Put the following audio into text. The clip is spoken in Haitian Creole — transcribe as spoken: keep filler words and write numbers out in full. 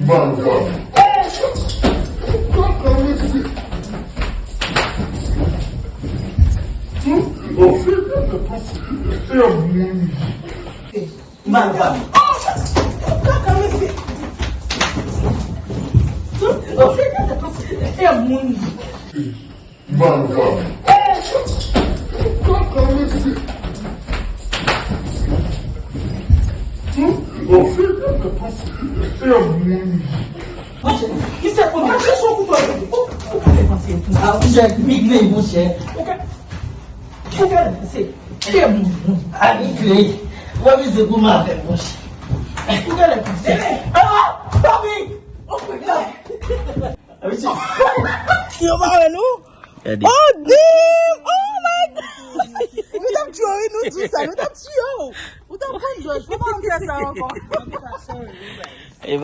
Malpwòp. Kaka mesye. Malpwòp. Kaka mesye. E moun. Malpwòp. Kaka mesye. Monchè, ki se pou mwen? Chèche yon kouto. Ou, ou ka depanse pou mwen. Ah, monchè, ki migle, monchè. Ou ka, ou ka depanse. E moun. Ah, migle. Ou abize pou mwen avè m, monchè. Ou ka depanse. Ah, papi! Oh my God! Yo pa wè nou? Gade. Oh, damn! Oh my God! Nou t ap tchwe w, wi, nou di w sa. Nou t ap tchwe w. Ou t ap konn Jòj. Kòman w fè sa ankò? Sorry, wi, bye.